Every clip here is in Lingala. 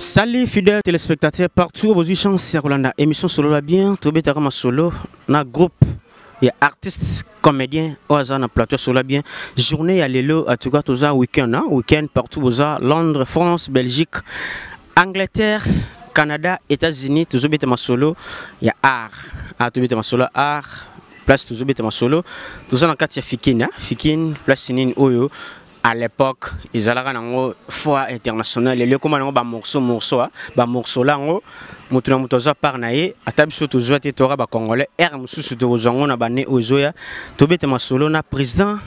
Salut fidèles téléspectateurs partout bozwi chance ya kolanda émission solola bien. Tobetaka masolo na groupe ya artiste comédien oyo aza na plateau solola bien. Journée ya lelo, en tout cas toza week-end, hein? Week-end partout boza, Londres, France, Belgique, Angleterre, Canada, États-Unis, tozobeta masolo ya art. Ah, tobeta masolo art. Place tozobeta masolo, toza na kati ya Fikin, hein? Fikin, place nini oyo à l'époque ezalaka nango foire internationale. Lelo ekóma nango bamorceau morceau, bamorceau yango moto na moto azwa part na ye. Ata biso tozwa te, toka bacongolais aire mosusu tokozwa yango na bane oyo ezoya. Tobeta masolo na président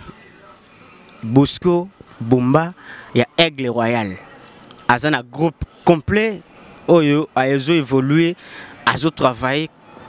Bosco Bomba ya Aigle Royal. Aza na groupe complet oyo azo évoluer, azo travailler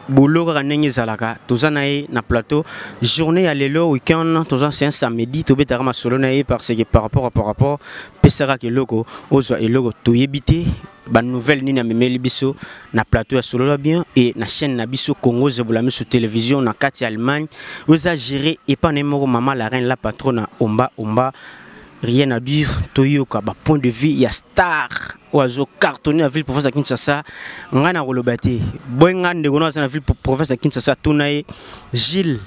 boulot kaka ndenge ezalaka. Toza na ye na plateau journée ya lelo, week-end, toza, c'est un samedi. Tobetaka masolo na ye parce que par rapport pesaka eloko, ozwa eloko. Toyebi te banouvelle nini amemeli biso na plateau ya Solola bien et na chaîne na biso Congo Zebola Miso Télévision na kati ya Allemagne, oyo eza géré epa na ye moko, mama la reine, la patronne Omba Omba. Rien à dire, toyoka ba point de vue ya star oyo azo cartonner na ville province ya Kinshasa. Ngai na koloba te boye, ngai ndeko no aza na ville province ya Kinshasa, tuna ye Gilles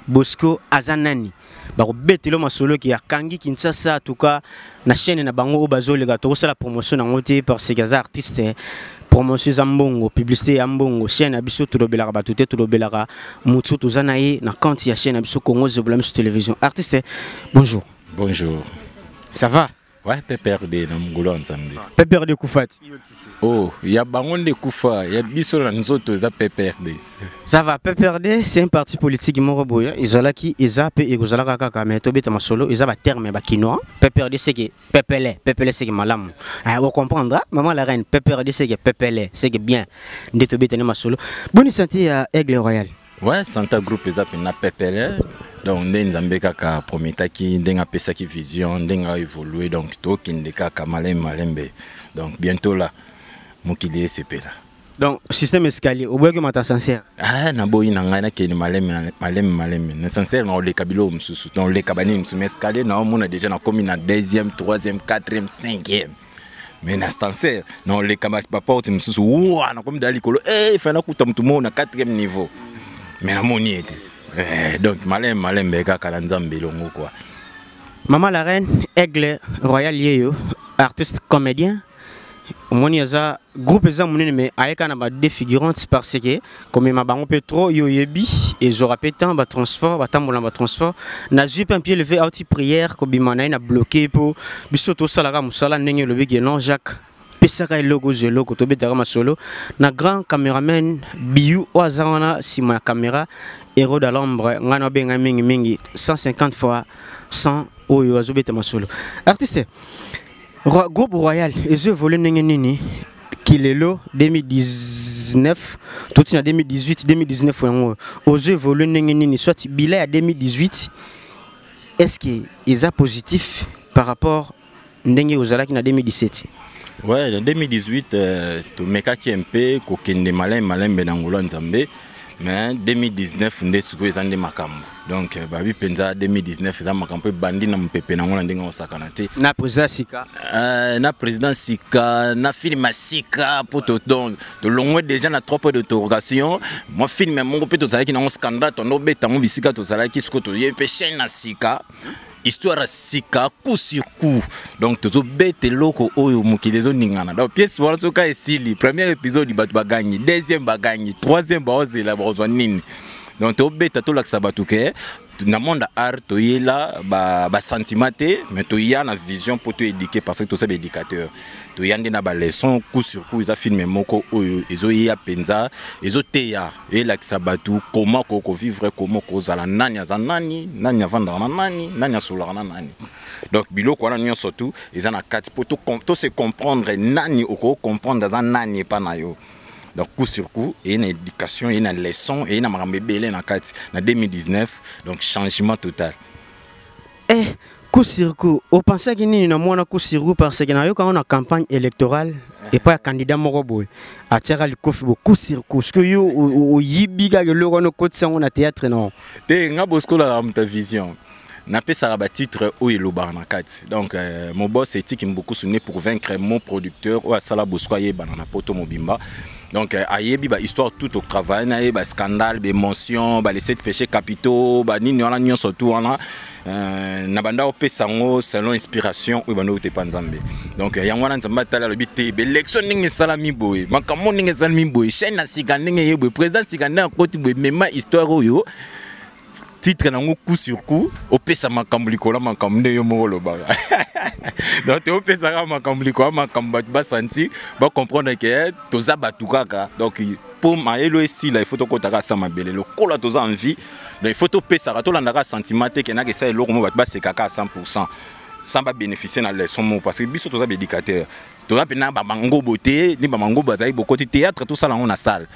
Bosco aza nani, bakobetela masolo ki akangi Kinshasa. En tout cas na chaîne na bango oyo bazoleka, tokosala promotion nango te parce que aza artiste. Promotion eza mbongo, publicité ya mbongo. Chaîne na biso tolobelaka bato te, tolobelaka motu toza na ye na compte ya chaîne na biso Congo Zebola Miso Télévision. Artiste, bonjour. Bonjour. Ça va? Ouais, PPRD na mongolo ya Nzambe. PPRD kufati. Oh, ya bango nde kufa, ya biso na nzoto eza PPRD. Ça va, PPRD, c'est un parti politique moko boye, ezalaki, eza pe ekozalaka kaka, mais tobeta masolo, eza ba terme ba kinois. PPRD, c'est que pepele, pepele c'est que malamu. Ah, vous comprendre, maman la reine, PPRD c'est que pepele, c'est que bien. Nde tobeta ne masolo. Bonne santé ya Aigle Royal. Ouais, santé groupe eza mpenza pepele. Donc nde Nzambe kaka prometaki, ndenge apesaki vision, ndenge aévolue, donc tokende kaka malembe malembe. Donc bientôt là mokili esepela. Donc système escalier, oboyaki mata ascenseur? Ah, naboyi na ngai, nakende malembe malembe malembe. Na ascenseur naoleka biloko mosusu, naoleka banini mosusu, mais escalier naomona déjà nakomi na deuxième, troisième, quatrième, cinquième, mais na ascenseur naoleka baporte mosusu wa nakomi daa likolo fa nakuta motu moko na quatrième niveau, mais namoni ete donc malembe malembe kaka na Nzambe elongo quoi. Maman la reine, Aigle Royal yeyo, artiste comédien. Omoni aza groupe eza monene, mais ayeka na ba figurantes parce que komema bango mpe trop, yo oyebi, ezwaka mpe temps, batransport, batambola na batransport. Nazwi mpe un pied levé, auti prière, kobima na ye na bloqué mpo biso tosalaka mosala ndenge olobi ke non, Jacques pesaka eloko, ozwa eloko. Tobetaka masolo na grand caméraman Biu oyo aza wana nsima ya caméra, héros de l'ombre. Ngai na obengai mingimingi 150 fois 100 oyo azobeta masolo. Artiste, groupe royal ezo évolue ndenge nini kilelo 2019 toti na 2018, 2019 yango ozo évolue ndenge nini? Soit bilan ya 2018, est ce que eza positif par rapport ndenge ozalaki na 2017? Ouais, na 2018 tomekaki mpe kokende malembe malembe na ngolo ya Nzambe, mais 2019 nde sikoyo eza nde makambo. Donc babi mpenza 2019 eza makambo ebandi na mopepe nango na ndenge osakana te. Na président sika. Na président sika, na film ya sika, mpo donc tolongwe déjà na trois points d'interrogation. Mwa film moko mpe tozalaki nango, scandale, tondo obeta yango bisika tozalaki. Sikoyo toye mpe chaîne na sika, histoire ya sika, coup sur coup. Donc tozobeta eloko oyo mokili ezoningana. Donc pièce wana soki esili premier épisode, bato bagangi, deuxième bagangi, troisième baozela bakozwa nini. Donc tobeta, tolakisa bato ke na monde art toyela basentiment te, mais toya na vision mpo toéduquer, parce que toza baéducateur. Toya nde na baleçon. Coup sur coup eza film moko oyo ezoya mpenza, ezoteya, elakisa bato comment kokovivre, comment kozala, nani aza nani, nani avandaka na nani, nani asololaka na nani. Donc biloko wana nyonso tu eza na kati mpo tose comprendre nani, okocomprendre aza nani epa na yo. Donc coup sur coup eye na éducation, eye na leçon, eye na makambo ebele na kati na 2019. Donc changement total. Eh, coup sur coup, opensaki nini na mwana coup sur coup? Parce que nayoka ngo na campagne électorale epai ya candidat moko boye, atiaka likofi bo coup sur coup. Ce que yo oyibi kaka eloko wana, okotisa yango na théâtre, non? Te, nga Bosco lalaka moto ya vision. Napesaka batitre oyo elobaka na kati. Donc mon boss Etiki Mbukusu, né pour vaincre, mon producteur oyo asala Bosco ayebana na poto mobimba. Donc ayebi bahistoire tout otravaille na ye, bascandale, baémotion, ba les sept péchés capitaux, banini wana nyonso tu wana. Na banda opesa yango selon inspiration oyo banda otepa Nzambe. Donc yango wana Nzambe atali, alobi te, baélection ndenge esalami boye, makambo ndenge esalami boye, chaîne na sika ndenge ye boye, président sika ndenge akoti boye, mema histoire oyo, titre nango coup sur coup, opesa makambo likolo ya makambo nde yo moko olobaka. Donc toopesaka makambo likolo ya makambo, bato basanti, bacomprendre ke toza bato kaka. Donc mpo mayelo esila, il faut tokɔtaka asa mabele lokola toza en vie. Donc il faut topesaka, tolandaka sentiment te, kenaka esala eloko mo bato basekaka à 100 sans babénéficier na leçon moko, parce que biso toza baéducateur, toza mpena bamangobo te. Ni bamangobo bazali bokoti théâtre, tosala yango na salle.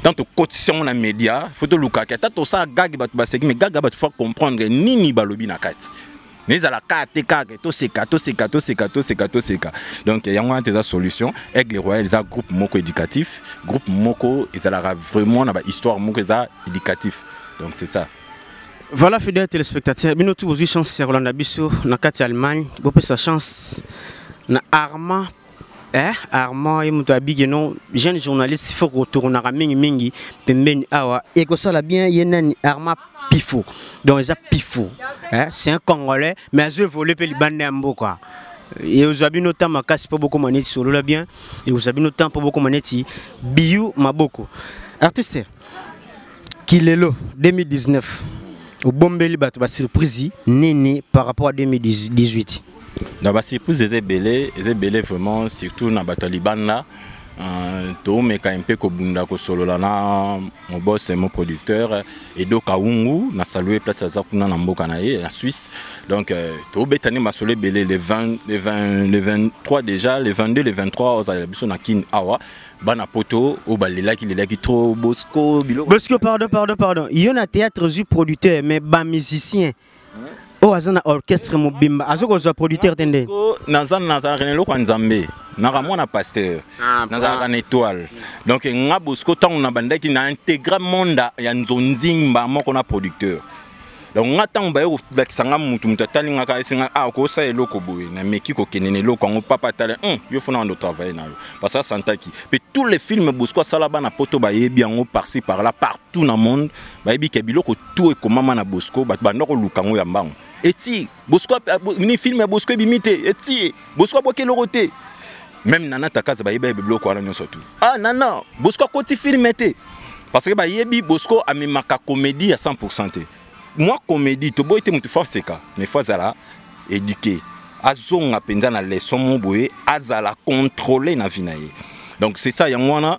Tant tokotisi yango na média, faut tolukaka ata tosala gag, bato baseki, mais gag bato faut comprendre nini balobi na kati. Mais ezala kaka te kaka toseka, toseka, toseka, toseka, toseka. Donc yango wana te eza solution. Aigle Royal eza groupe moko éducatif, groupe moko ezalaka vraiment na bahistoire moko eza éducatif. Donc c'est ça. Voilà, fidèle téléspectateur, bino tu bozwi chance ya kolanda biso na kati ya Allemagne, bopesa chance na Armand, Armand ye moto abiki no jeune journaliste, faut kotournaka mingimingi pembeni awa, ekosala bien. Ye nani? Armand Pifo. Donc eza Pifo, c'est un Congolais, mais azo évolue mpe libanda ya mboka. Eozwa bino temps makasi mpo bokoma neti Solola Bien, ekozwa bino temps mpo bokoma neti Biyu Maboko. Artiste, kilelo 2019 obombeli bato basurprise nini par rapport à 2018? Na basurprise eza ebele, eza ebele vraiment, surtout na bato ya libanda. Tomeka mpe kobunda kosolola na mon boss, mon producteur Edo Kaungu, na salue place aza kuna na mboka na ye na Suisse. Donc tobeta nde masolo ebele. Le 20, le 20, le 23 déjà, le 22, le 23, ozala biso na Kine awa. Bana poto oyo balelaki lelaki trop Bosco, biloko. Bosco, pardon, pardon, pardon, yo na théâtre ozwi producteur, mais bamusicien oyo aza na orchestre mobimba aza kozwa producteur te nde? Naza, nazalaka na eloko ya Nzambe, naka mwana pasteur. Nazalaka na étoile. Donc nga Bosco, ntango na bandaki na intégra monde ya nzonzimba moko na producteur, donc nga ntango baye kolakisa nga mutu, mutu atali nga kaka, esenga ah, okosala eloko boye, nameki kokende na eloko yango. Papa atali, yo fona wanda otravaille na yo, parce que asantaki mpe tous les films Bosco asala, bana poto bayebi yango par-ci par-là, partout na monde bayebi ke biloko tout ekomama na Bosco. Bato banda koluka yango ya mbango, eti Bosco ni film ya Bosco ebimi te, eti Bosco abwaki eloko te. Même Nana Takaza bayebi biloko wana nyonso tu. Ah nana, Bosco akoti film te, parce que bayebi Bosco amemaka comédie ya 100 te. Moi comédie toboyi te, motu faut aseka, mais faut azala éduqué, azonga mpenza na leçon mo boye, azala contrôlé na vie na ye. Donc c'est ça, yango wana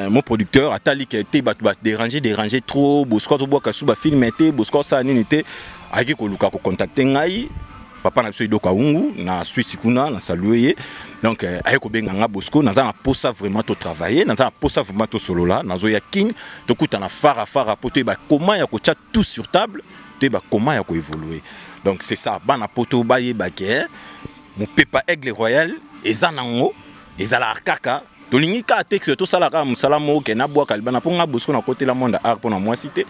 mon producteur atali ke te, bato badéranger déranger trop Bosco, azobwaka su bafilm te, Bosco asala nini te. Ayaki koluka kocontacte ngai, papa na biso Edo Kaungu na Suisse kuna, na salue ye. Donc aye kobenga nga: "Bosco, naza na posa vraiment totravailler, naza na posa vraiment tosolola, nazoya Kine, tokutana fara fara po toyeba comment ya kotia tout sur table, toyeba comment ya koévoluer." Donc c'est ça, bana poto bayeba ke mopepa Aigle Royal eza nango, ezalaka kaka tolingi kaka te ke tosala kaka mosala moko ke nabwaka libanda. Mpo nga Bosco nakotela monde art mpo na mwasi te,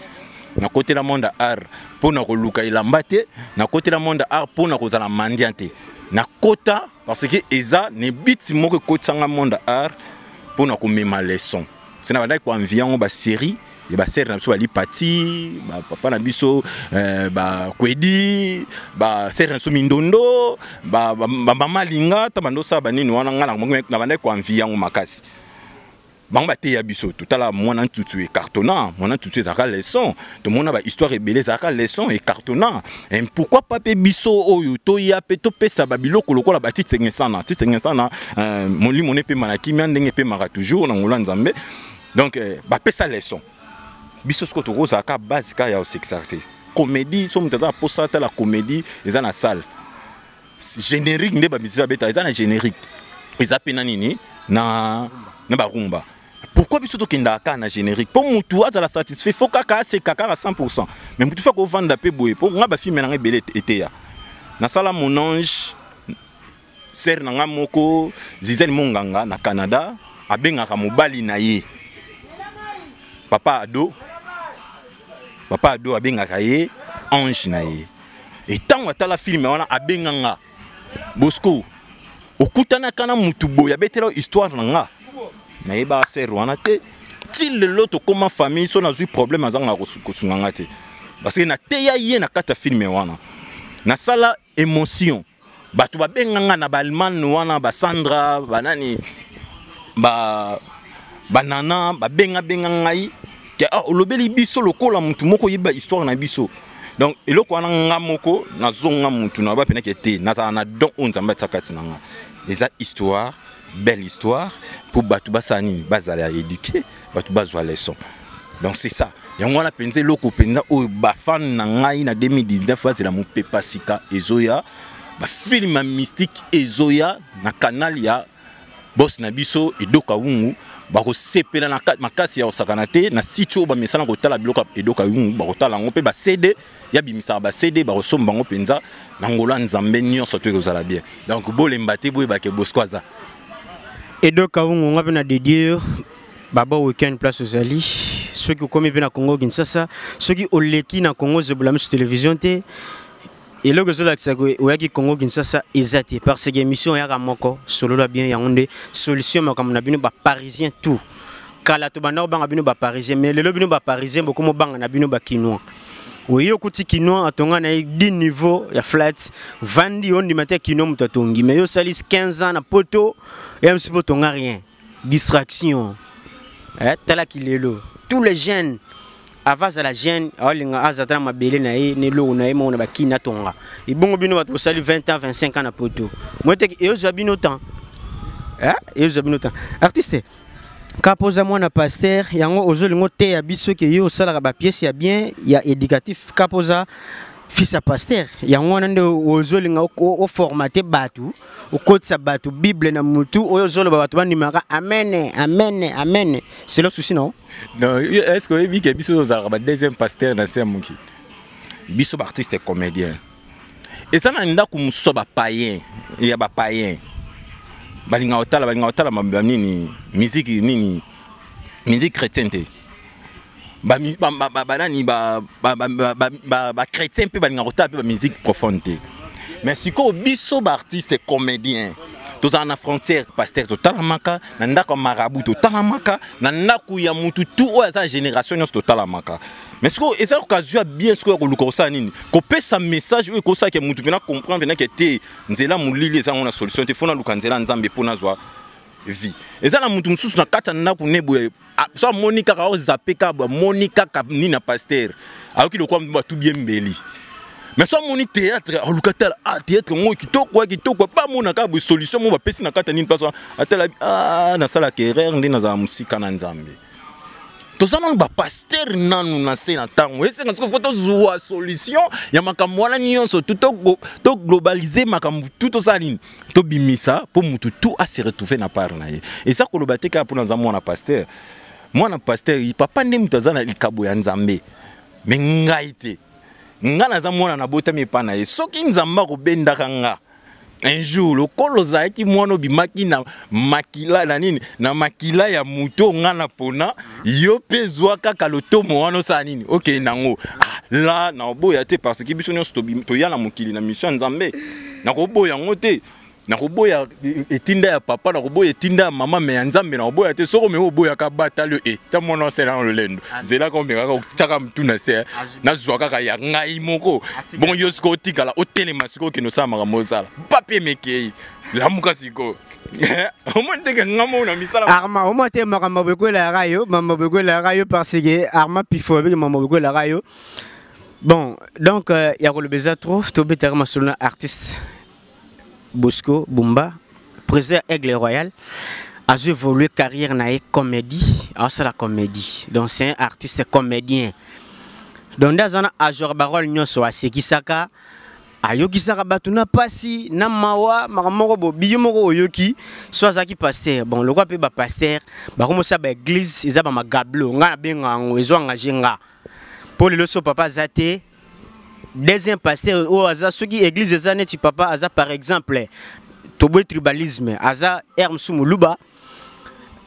nakotela monde art mpo na koluka elamba te, nakotela monde art mpo na kozala mendiant te. Nakota parce que eza ne biti moko ekotisanga monde art mpo na komema leçon. Se na bandaki koenvie yango basérie ya basere na biso, balipati bapapa na biso, bakwedi basere na biso, mindondo, bamama linga ta bando osala banini wana. Nga na bandaki koenvie yango makasi. Bango bateya biso, totala mwana ntutu ecartonna, mwana ntutu ezalaka leçon, tomona bahistoire ebele ezalaka leçon, ecartonna. Pourquoi pas mpe biso oyo toya mpe topesa babiloko lokola batitsengesana titsengesana, molimo ne epema na kimia ndenge epemaka toujours na ngolo ya Nzambe. Donc bapesa leçon. Biso sikoyo tokozalaka base kaka ya kosekisaka te. Comédie, so moto aza na posa atala comédie, eza na salle générique nde bamisi babetaka, eza na générique, eza mpe na nini na barumba. Pourquoi biso tokendaka kaka na générique? Mpo mutu azala satisfait, faut kaka aseka kaka 100, mais mutu faut kovanda mpe boye. Mpo nga bafilm na nga ebele eteya. Nasala Mon Ange, sere na nga moko Zizel Monganga na Canada abengaka mobali na ye Papa Ado. Papa Ado abengaka ye ange na ye. E ntango atala film wana, abenga nga: "Bosco, okutanaka na mutu boye, abetela histoire na nga." Nayebaka sœur wana te. Ti lelo tokóma famille. So nazwi problème, azangaka kosunga nga te, parce que nateya ye na kati ya film wana. Nasala émotion, bato babenga nga na baallemagne wana, basandra, banani, ba banana, babengabenga ngai ke: "Ah, olobeli biso lokola motu moko oyeba histoire na biso." Donc eloko wana, nga moko nazonga mutu na bapenaki te. Nazala na don oyo Nzambe atia kati na nga, eza histoire, belle histoire, mpo bato basala nini? Bazala éduqué, bato bazwa leçon. Donc c'est ça, yango wana mpenza eloko mpenza oyo bafan na ngai na 2019 bazela. Mopepa sika ezoya, bafilm ya mystique ezoya na canal ya boss na biso Edoka Wungu. Bakosepela na makasi ya kosakana te. Na site oyo bamesana kotala biloko ya Edoka Wungu, bakotala yango mpe. Bacd ya bimisaka, bacd bakosomba bango mpenza na ngolo ya Nzambe. Nyonso to ekozala bien. Donc bolemba te, boyebake Bosco aza. Edoka Wungu, nga mpe na dédie baba weekend. Place ozali, soki okomi mpe na Congo Kinshasa, soki oleki na Congo Zebola Miso Télévision te, eloko ezolakisa oyaki Congo Kinshasa eza te, parce que émission oyaka moko, Solola Bien, yango nde solution. Makambo na bino baparisien, tout kala tobanda kobanga bino baparisien, mais lelo bino baparisien bokomi obanga na bino bakinois. Oye okuti kinois atonga na ye 10 niveau ya flat, vandi, ondima te kinois moto atongi, mais yo osali 15 ans na poto, ya mosu mpo otonga rien. Distraction, eh, talaki lelo tous les jeunes, avant azala jeune, aolinga aza ta na mabele na ye, na eloko na ye moko na bakini atonga. Ebongo bino bato bosali 20 ans, 25 ans na poto, moi teke eyozwa bino temps, eyozwa bino temps. Artiste kapa, oza mwana pasteur, yango ozolinga oteya biso ke yo osalaka bapièce ya bien, ya éducatif. Kapa oza fils ya pasteur, yango wana nde ozolinga oformate bato, okotisa bato Bible na mutu oyo ozoloba, bato bandimaka. Amen, amen, amen. C'est le souci, non? Non, est ce que oyebi ke biso ozalaka ba deuxième pasteur na se ya mokili, biso baartiste comédien? Eza na ndako mosusu ya bapayen, ya bapayen balingaka kotala, balingaka kotala banini, musique nini, musique chrétienne te. Banani, bachrétien mpe balingaka kotala mpe bamusique profonde te. Mais sikoyo biso baartiste comédien tozala na frontière pasteur, totalamaka na ndako ya marabu, totalamaka na ndako ya mutu tu oyo aza na génération nyonso, totalamaka. Mais sikoyo eza occasion ya bien sikoyo ya koluka kosala nini? Kopesa message oyo ekosalaka mutu mpena comprendre mpena ke te, nzela molili eza yango na solution te, fo naluka nzela ya Nzambe mpo nazwa vie. Eza na mutu mosusu na kati ya ndako ne boye, so amoni kaka, ozape kaka boye, amoni kaka nini na pasteur, ayoki lokola batubi ye mbeli. Mais so amoni théâtre, aluka tala: "Ah, théâtre yango kitoko ya kitoko." Bamona kaka boye solution mo bapesi na kati ya nini, place atala: "Ah, nasalaka erreur nde nazala mosika na Nzambe." Toza nanu bapasteur nanu na se na ntango esenga. Soki fo tozwa solution ya makambo wana nyonso tu, toglobalize makambo tu, tosala nini? Tobimisa mpo mutu tu ase retrouve na part na ye. Eza koloba te kaka mpo naza mwana pasteur. Mwana pasteur, papa nde moto aza na likabo ya Nzambe, me ngai te. Nga naza mwana, nabotami epa na ye. Soki Nzambe akobendaka nga un jour, lokola ozalaki mwana obimaki na makila na nini, na makila ya moto, nga na pona yo mpe, zwa kaka lotomo wana, osala nini, okende nango. Ah, la naoboya te, parce que biso nyonso toya na mokili na mission ya Nzambe. Nakoboya yango te. Nakoboya etinda ya papa, nakoboya etinda ya mama, me ya Nzambe nakoboya te. Soki omeki oboyaka, batali e ta mwana osala yango lolendo, zelaka omekaka otiaka mutu na se, nazwa kaka ya ngai moko. Bongo yo sikoyo otikala otelema, sikoyo okende osala makambo osala papi emekei, lamuka sikoyo, omoni teke nga moko na misala. Arma, omoni te makambo bokwelaka yo, makambo bokwelaka yo, parce que Arma Pifo abeki makambo bokwelaka yo. Bon, donc ya koloba eza trop. Tobetaka masolo na artiste Bosco Bumba, président Aigle Royal. Azo évoluer carrière na ye comédie, aosala comédie, donc c'est un artiste comédien. Donc nde aza na ajouaka barole nyonso, asekisaka, ayokisaka bato na pasi na mawa, makambo moko bo biyo moko oyoki. So azalaki pasteur, bon, lokola mpe bapasteur bakomosala baeglise, eza bamagablo, ngai nabenga yango, ezo engage nga mpo lelo so papa aza te, deuxième pasteur oyo aza, soki église eza neti papa aza, par exemple, toboyi tribalisme, aza aire mosusu moluba.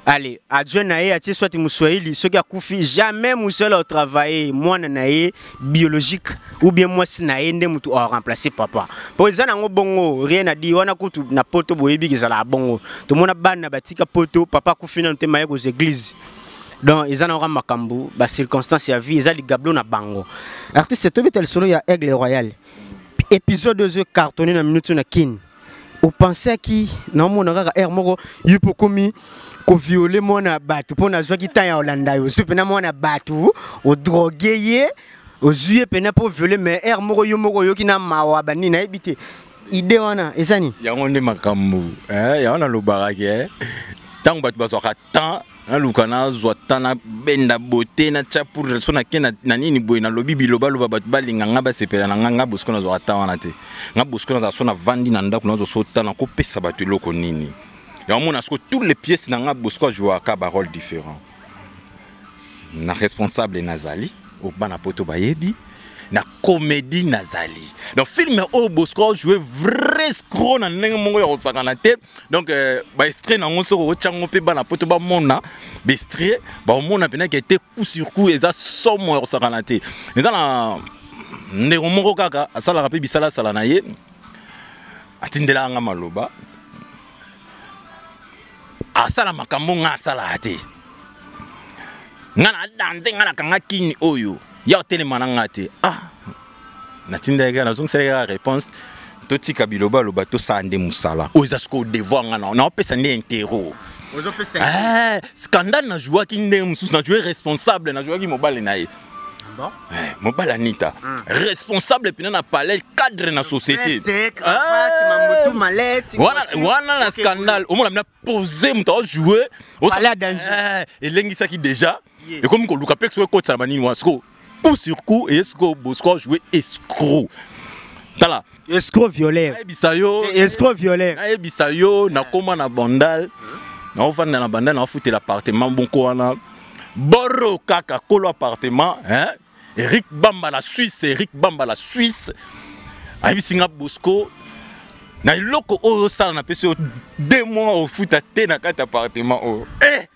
Allez, adjoint na ye atie soit Muswahili, soki akufi jamais Muswahili atravailler, mwana na ye biologique ou bien mwasi na ye nde mutu aremplacer papa. Po eza nango bongo, rien à dire, wana kutu na poto boyebi ezala bongo. Tomona bana batika poto, papa akufi nanu te, maye kozwa église. Donc eza nango makambo, ba circonstance ya vie, eza ligablo na bango. Artiste, tobeta lisolo ya Aigle Royal. Épisode 2 cartonné na minute na Kin. Opensaki naomona kaka aire moko ye mpo okomi kovioler mwana bato, mpo nazwaki temps ya kolanda yo, ozwi mpena mwana bato, odroguer ye, ozwi ye mpena mpo violer, mais aire moko yo moko oyoki na mawa banini, nayebi te idée wana eza nini. Yango nde makambo, yango nalobaka ke ntango bato bazwaka temps, naluka nazwa temps, nabenda bote, natya pour so nake na nini boye, nalobi bilobaloba, bato balinga nga, basepela na nga. Nga Bosco nazwaka temps wana te. Nga Bosco nazala so navandi na ndako, nazwa so temps nakopesa bato eloko nini. Yango mona siko toutes les pièces na nga, Bosco ajouaka barôle différent. Na responsable nazali, bana poto bayebi, na comédie nazali. Donc film oyo, Bosco ajoue vrai escroc na ndenge moko ya kosakana te. Donc baextrait nango, soki otyango mpe bana poto bamona baextrait, baomona mpenaki ete coup sur coup eza somo ya kosakana te. Eza na ndeko moko kaka asalaka mpe bisalasala na ye, atindelaka nga maloba, asala makambo nga asalaka te. Nga na danze, nga nakanga kini oyo ya otelema na nga te. Ah, natindaki kaka, nazongiselaki kaka réponse: totika bilobaloba, tosala nde mosala oyo eza sikoyo devoir. Nga naopesa nde intero. Scandale najouaki ndenge mosusu, najoue responsable, najouaki mobali na ye. Mobali Anita, responsable mpena na palais, cadre na société wana. Na scandale omona mina pose moto ajoue, elengisaki déjà, ekomi koluka mpe soki ekotisana banini wana. Sikoyo coup sur coup eye, sikoyo Bosco ajoue escroc, tala. Escroc violeur. Nayebisa yo. Escroc violeur. Nayebisa yo, nakóma na Bandal, naofanda na Bandal, naofutela appartement bonko wana boro kaka kolo appartement, hein? Eric Bamba la Suisse, Eric Bamba la Suisse ayebisi nga: "Bosco, na eloko oyo osala, napesi yo 2 mois ofuta te na kati appartement oyo." Eh!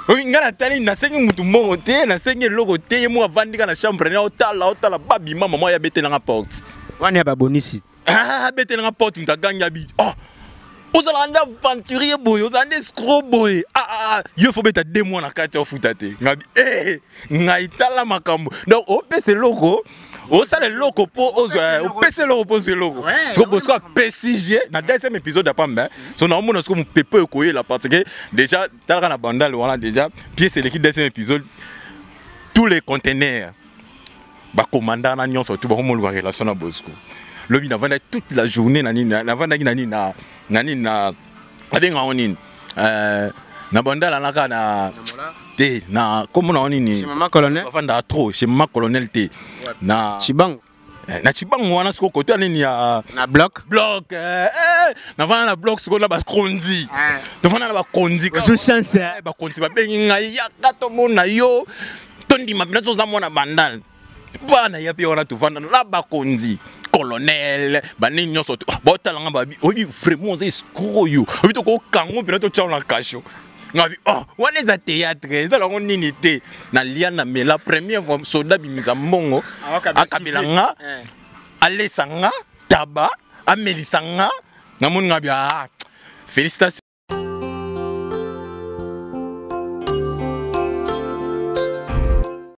Oyi nga natali, nasengi mutu mbongo te, nasengi eloko te. Ye moko avandi ka na chambre ne, otala otala, babima mama oyo abetelanga porte. Wana ya babonisi. Ah, abetelanga porte, moto agangi abi: "Oh, ozalaka nde aventurier boye, ozala nde escroc boye. Ah, ah, yo faut beta 2 mois na kati ya ofuta te." Ngabi eh, ngai tala makambo. Donc opesa eloko, osala eloko mpo ozwa, opesa eloko mpo ozwa eloko. Siko Bosco apesi je na deuxième épisode ya pamba. So naomona siko mopepe ekoyela, parce que déjà talaka na Bandale wana déjà pièce eleki, deuxième épisode, tous les conteneurs bakomanda na nyonso tu bakomoluka relation na Bosco. Lobi navandaki toute la journée na nini, navandaki na nini, na nini, na babengango nini, na Bandala naka na te, na kombo nango nini? Mama Colonel. Bavandaka trop chez Mama Colonel te, na Chibango. Na Chibango wana siko kote ya nini ya Na bloc. Bloc, navanda na bloc sikoyo na bakonzi, tovanda na bakonzi. Ozwi chance. Bakonzi babengi ngai: "Yaka tomona yo, tondima mpena toza mwana Bandal." Bana ya mpe wana tovanda na bakonzi, colonel, banini nyonso baotalanga, babi: "Oyebi vraiment oza escroc oyo, oyebi tokokango mpena, totya na kasho." Ngabi: "Oh, wana eza théâtre, eza nango nini te." Nalia na mela, première fois soda bimisa mbongo, akabela nga, alesa nga taba, amelisa nga, namoni ngabi: "Ah, félicitation."